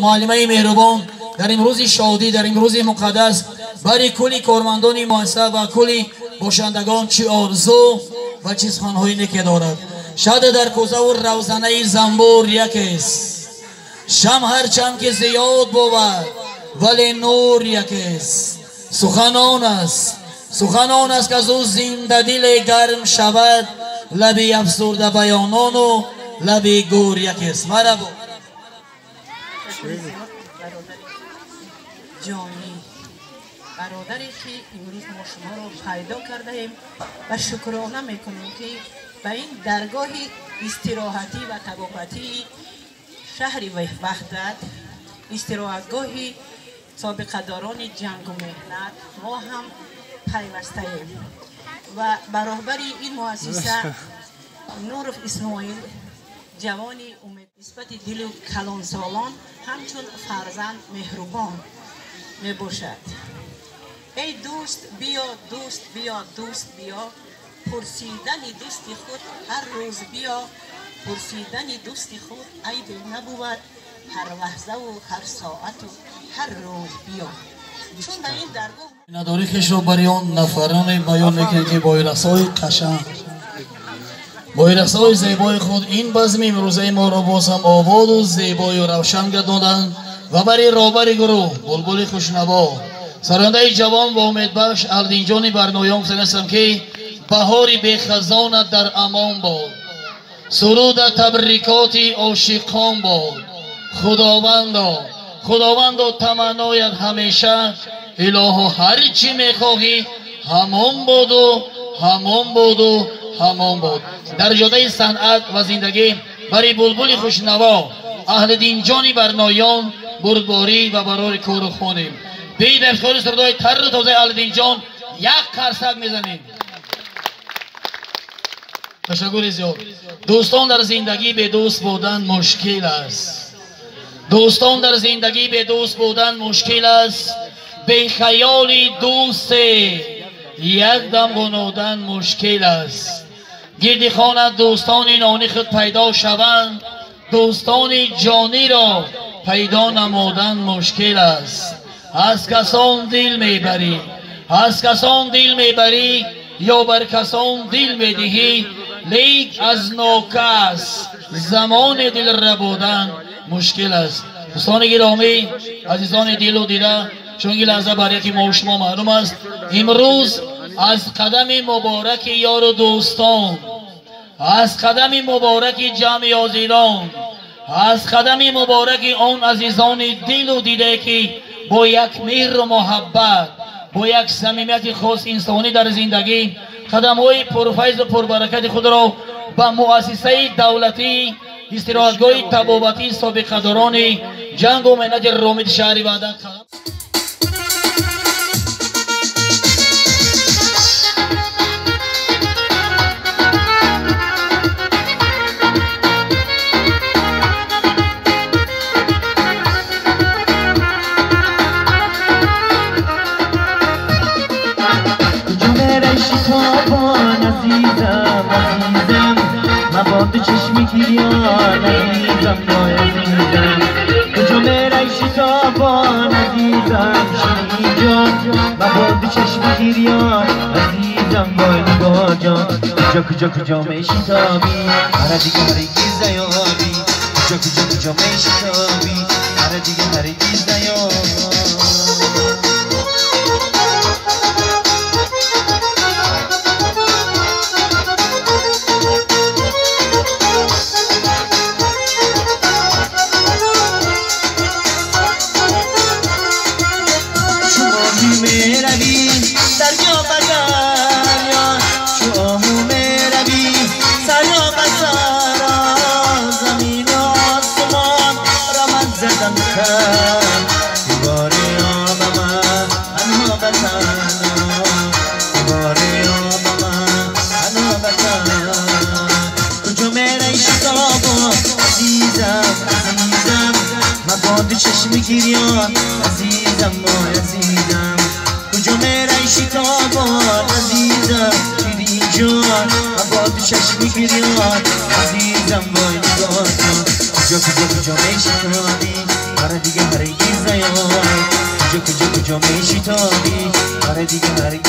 Муаллимаи меҳрубон дар имрӯзи шодӣ, дар имрӯзи муқаддас бари кулли кормандони муассиса ва кулли бошандагон чӣ орзу ва чӣ суханҳои неке дорад. Шада дар кӯзаву равзанаи замбур якест, шам ҳарчанд ки зиёд бовад, вале нур якест. Сухан он аст, сухан он аст, ки аз ӯ зиндадиле гарм шавад, лаби афсурда баёнону лаби гур якест. Марабо. Ҷонӣ бародаре ки имрӯз мо шуморо пайдо кардаем ва шукрона мекунем, ки ба ин даргоҳи истироҳатӣ ва табобатии шаҳри Ваҳдат, истироҳатгоҳи собиқадорони ҷангу меҳнат мо ҳам пайвастаем ва ба роҳбари ин муассиса Нуров Исмоил, ҷавони умед, нисбати дилу калонсолон ҳамчун фарзанд меҳрубон мебошад. Эй дӯст биё, дӯст биё, дӯст биё, пурсидани дӯсти худ ҳар рӯз биё, пурсидани дӯсти худ айбе набувад, ҳар лаҳзаву ҳар соату ҳар рӯз биё. Чун ба ин даргоҳ Миннатдорӣ хешро бари он нафароне баён мекунем, ки бо рақсҳои қашанг, бо рақсҳои зебои худ ин базми имрӯзаи моро боз ҳам ободу зебою равшан гардонданд ва бари роҳбари гурӯҳ, булбули хушнаво, сарояндаи ҷавон ва умедбахш Алдинҷони Барноён гуфтанистам, ки баҳори бехазонат дар амон бод, суруда табрикоти ошиқон бод. Худовандо, Худовандо, таманноят ҳамеша, илоҳо, ҳар чӣ мехоҳӣ ҳамон боду, ҳамон боду, ҳамон бод. Дар ҷодаи санъат ва зиндагӣ бари булбули хушнаво Аҳлиддинҷони Барноён бурдборӣ ва барори кору хонем. Биед ба ифтихори сурудҳои тарру тозаи Аҳлиддинҷон як қарсак мезанем. Ташаккури зиёд. Дӯстон, дар зиндагӣ бедӯст будан мушкил аст. Дӯстон, дар зиндагӣ бедӯст будан мушкил аст. Бехаёли дӯсте як дам гунодан мушкил аст. Гирди хона дӯстони нони худ пайдо шаванд, дӯстони ҷониро пайдо намудан мушкил аст. Аз касон дил мебарӣ, аз касон дил мебарӣ ё бар касон дил медиҳӣ, лек аз нокас замони дил рабудан мушкил аст. Дӯстони гиромӣ, азизони дилу дида, чунки лаҳза бар яки мо шумо маълум аст, имрӯз аз қадами мубораки ёру дӯстон, аз қадами мубораки ҷамъи ҳозирон, аз қадами мубораки он азизони дилу дидае, ки бо як меҳру муҳаббат, бо як самимияти хос инсонӣ дар зиндагӣ қадамҳои пурфайзу пурбаракати худро ба муассисаи давлатии истироҳатгоҳи табобатии собиқадорони ҷангу меҳнати Ромити шаҳри Ваҳдат. عزیزم عزیزم، مباد چشمی گریان عزیزم وای عزیزم، کجا می‌روی شتابان عزیزم شیرین جان، مباد چشمی گریان عزیزم وای نگار جان، کجا کجا کجا میشتابی مرا دیگه هرگز نیابی، کجا کجا کجا میشتابی مرا دیگه هرگز نیابی. چشم گریان عزیزم وای عزیزم، کجا می‌روی شتابان عزیزم شیرین جان، مباد چشم گریان عزیزم وای نگار جان، کجا کجا کجا میشتابی Куҷо мешитобӣ? Бори дигар.